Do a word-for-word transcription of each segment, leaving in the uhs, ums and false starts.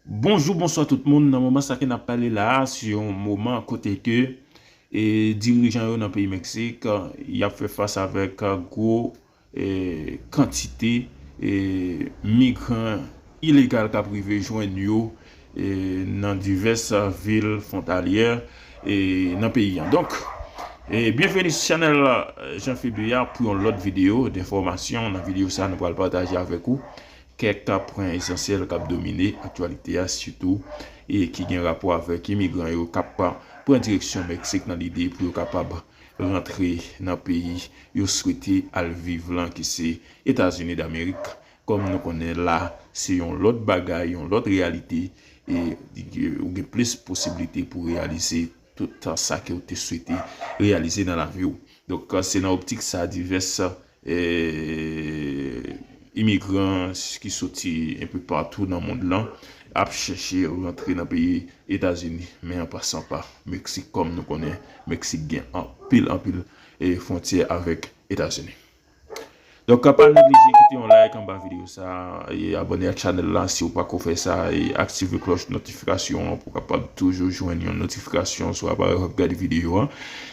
Bonjou, bonswa tout moun. Nan moman sa ke n ap pale la a, se yon moman kote ke, e, dirijan yo nan peyi Meksik, y ap fè fas avèk gwo, e, kantite, e, migran ilegal k ap rive jwenn yo, e, nan divès vil fwontalyè, e, nan peyi an. Donk, e, byenveni sou chanèl, e, Jean Philippe a pou yon lòt videyo d enfòmasyon. Nan videyo sa a, nou pral pataje avèk ou kèk pwen esansyèl k ap domine aktyalite a, sitou, e ki gen rapò avèk imigran yo k ap pran direksyon Meksik nan lide pou yo kapab rantre nan peyi yo swete al viv lan, ki se Etazini Damerik. Kòm nou konnen la, se yon lòt bagay, yon lòt reyalite, e ou gen plis posiblite pou reyalize tout sa ke w te swete reyalize nan lavi w. Donk, se nan optik sa, divès, e, imigran ki soti enpe patou nan mond lan ap chèche rantre nan peyi Etazini, men an pasan pa Meksik. Kòm nou konnen, Meksik gen anpil, anpil, e, fwontyè avèk Etazini. Donk, pa neglije kite yon like anba videyo sa, e abòne ak chanèl la si w pako fè sa, e aktive klòch notifikasyon an pou w kapab toujou jwenn yon notifikasyon sou aparèy w ap gade videyo an.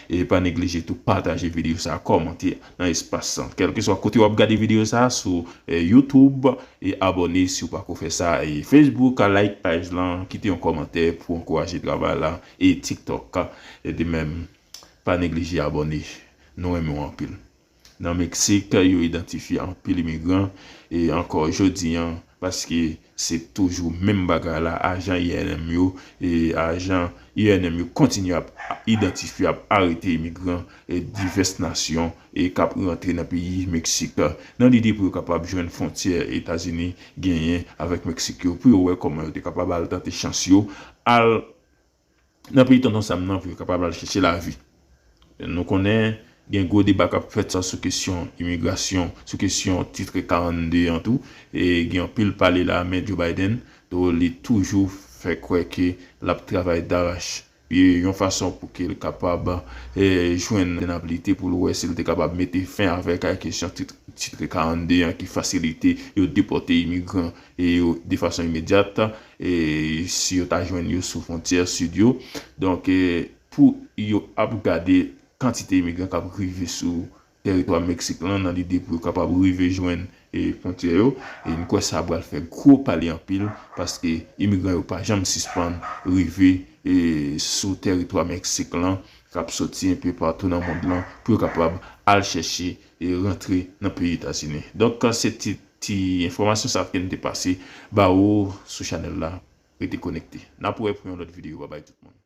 E pa neglije tou pataje videyo sa, kòmante nan espas sa. Kèlkeswa kote w ap gade videyo sa, sou, e, YouTube, e abòne si w pako fè sa, e Facebook, like paj lan, kite yon kòmantè pou ankouraje travay la, e TikTok, e de menm, pa neglije abòne. Nou renmen w anpil. Nan Meksik, yo idantifye anpil imigran, e ankò jodi an, paske se toujou menm bagay la, ajan I N M yo, e ajan I N M yo kontinye ap idantifye, ap arete imigran, e divès nasyon, e k ap rantre nan peyi Meksik, nan lide pou yo kapab jwenn fwontyè Etazini genyen avèk Meksik yo, pou yo wè kòman yo te kapab al tante chans yo, al nan peyi Tonton Sam nan pou yo kapab al chèche lavi. Nou konnen gen gwo deba k ap fèt sa sou kesyon imigrasyon, sou kesyon tit karannde an tou. E gen anpil pale la, men Joe Biden, tou, li toujou fè kwè ke l ap travay darach, e yon fason pou ke l kapab, e, jwenn renabilite pou l wè si l te kapab mete fen avèk a kesyon tit, tit karannde an ki fasilite yo depòte imigran e yo de fason imedyat, e si yo ta jwenn yo sou fwontyè sid yo. Donk, e, pou yo ap gade kantite imigran k ap rive sou tèritwa Meksik lan nan lide pou yo kapab rive jwenn, e, fwontyè yo. E n kwè sa pral fè gwo pale anpil, paske imigran yo pa janm sispann rive, e, sou tèritwa Meksik lan, k ap soti enpe patou nan mond lan pou yo kapab al chèche, e, rantre nan peyi Etazini. Donk, se ti, ti enfòmasyon sa ke n te pase ba ou sou chanèl la. Rete konekte. N ap wè pou yon lòt videyo. Babay tout moun.